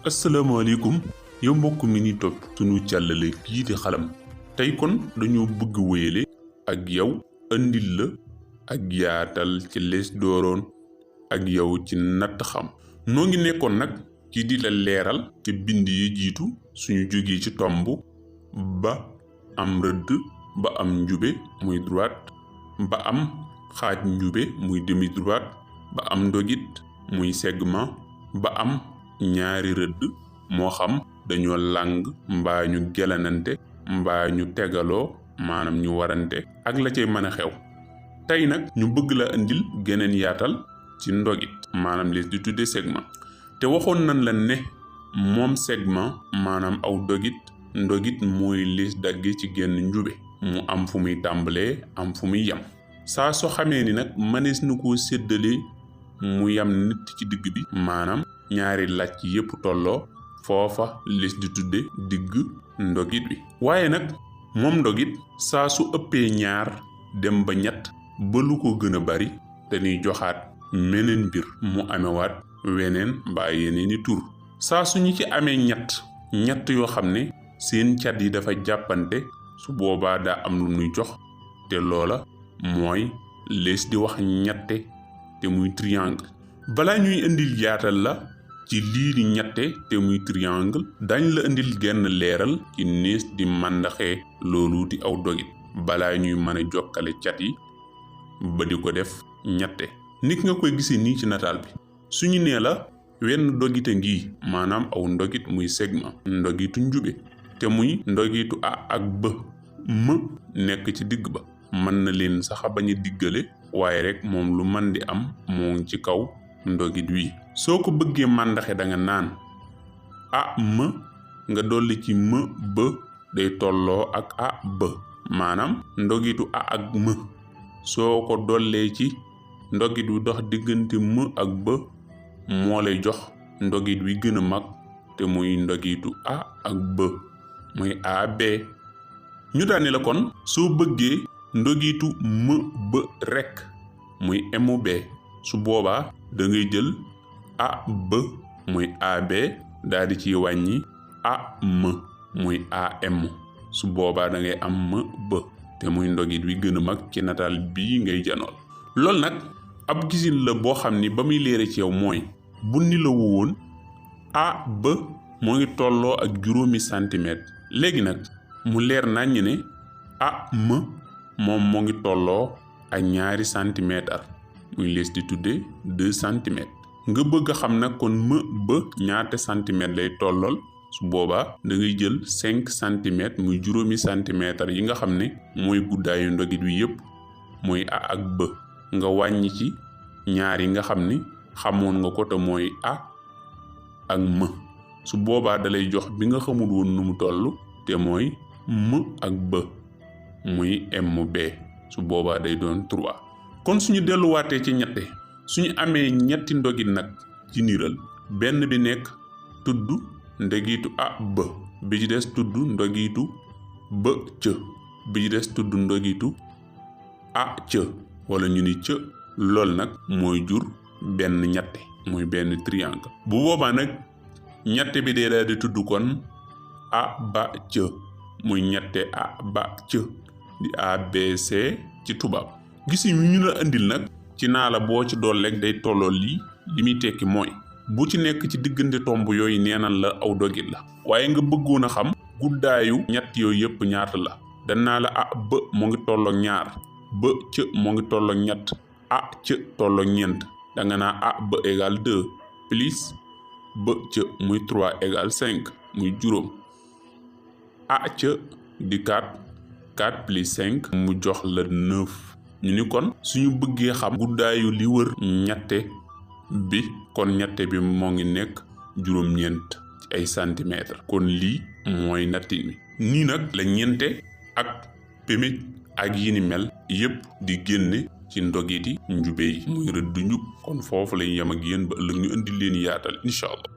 asalaamaaleykum yow mbokk mi ni topp sunu càllale kii di xalam tey kon dañoo bëgg wéyale ak yow andil la ak yaatal ci lees dooroon ak yow ci natt xam noo ngi nekkoon nag ci di la leeral te bind yi jiitu suñu jógee ci tomb ba am rëdd ba am njube muy droite ba am xaaj njube muy demi droite ba am ndogit muy segment ba am ñaari rëdd moo xam dañoo làng mbaa ñu gelanante mbaa ñu tegaloo maanaam ñu warante ak la cay mën a xew tey nag ñu bëgg la andil geneen yaatal ci ndogit maanaam lees di tudde segment te waxoon nañ la ne moom segment maanaam aw dogit ndogit mooy lees dagge ci genn njube mu am fu muy tàmbalee am fu muy yam saa soo xamee ni nag mënees na koo séddale mu yam nit ci digg bi maanaam ñaari làcc yépp tolloo foofa lees di tudde digg ndogit bi waaye nag moom ndogit saa su ëppee ñaar dem ba ñett ba lu ko gën a bari dañuy joxaat meneen mbir mu amewaat weneen mbaa yeneeni tur saa su ñu ci amee ñett yoo xam ne seen cat yi dafa jàppante su boobaa daa am lu muy jox te loola mooy lees di wax ñette te muy triangle balaa ñuy indil yaatal la ci lii di ñette te muy triangle dañ la indil genn leeral ci nees di màndaxee loolu di aw dogit balaa ñuy mën a jokkale cat yi ba di ko def ñette nit nga koy gisee nii ci nataal bi suñu nee la wenn dogite ngi maanaam aw ndogit muy segment ndogitu njube te muy ndogitu a ak b m nekk ci digg ba mën na leen sax bañ a diggale waaye rek moom lu man di am moo ngi ci kaw ndogit wi soo ko bëggee màndaxe da nga naan a m nga dolli ci m b day tolloo ak a b maanaam ndogitu a ak m soo ko dollee ci ndogit wi dox diggante m ak b moo lay jox ndogit wi gën a mag te muy ndogitu a ak b muy a b ñu daane la kon soo bëggee ndogitu m b rekk muy m b su boobaa da ngay jël a b muy ab daal di ci wàññi a m muy am su boobaa da ngay am m b te muy ndogit wi gën a mag ci nataal bii ngay janool loolu nag ab gisin la boo xam ni ba muy leere ci yow mooy bu ni la woon a b moo ngi tolloo ak 5 centimètre léegi nag mu leer naññ ne a m moom moo ngi tolloo ak 2 centimètre muy lees di tudde 2 centimètres nga bëgg a xam nag kon m ba ñaata centimètres lay tollool su boobaa da ngay jël 5 centimètres muy 5 centimètres yi nga xam ne mooy guddaayu ndogit wi yépp muy a ak b nga wàññi ci ñaar yi nga xam ni xamoon nga ko te mooy a ak m su boobaa dalay jox bi nga xamul woon nu mu toll te mooy m ak b muy mb su boobaa day doon 3 kon suñu delluwaatee ci ñette suñu amee ñetti ndogit nag ci niiral benn bi nekk tudd ndogitu a b bi ci des tudd ndogitu b c bi ci des tudd ndogitu a c wala ñu ni c lool nag mooy jur benn ñette muy benn triangle bu boobaa nag ñette bi dee daal di tudd kon a ba c muy ñette a ba c di a b c ci tubaab gis ñu la andil nag ci naa la boo ci dool rek day tolloo lii li muy tekki mooy bu ci nekk ci diggante tomb yooyu neenal la aw dogit la waaye nga bëggoon a xam guddaayu ñett yooyu yépp ñaata la danaa la a b moo ngi tolloog 2 b c moo ngi tolloog 3 a c tolloog 4 danga naa a b égale 2 plus b c muy 3 égale 5 muy 5 a c di 4 plus 5 mu jox la 9 ñu ni kon suñu bëggee xam guddaayu li wër ñette bi kon ñette bi moo ngi nekk 9 ci ay centimètres kon lii mooy nattin wi nii nag la ñeente ak pémij ak yi ni mel yépp di génne ci ndogiti njube yi muy rëdd njub kon foofu lañ yem ak yéen ba ëllëg ñu indi leen yaatal incha allah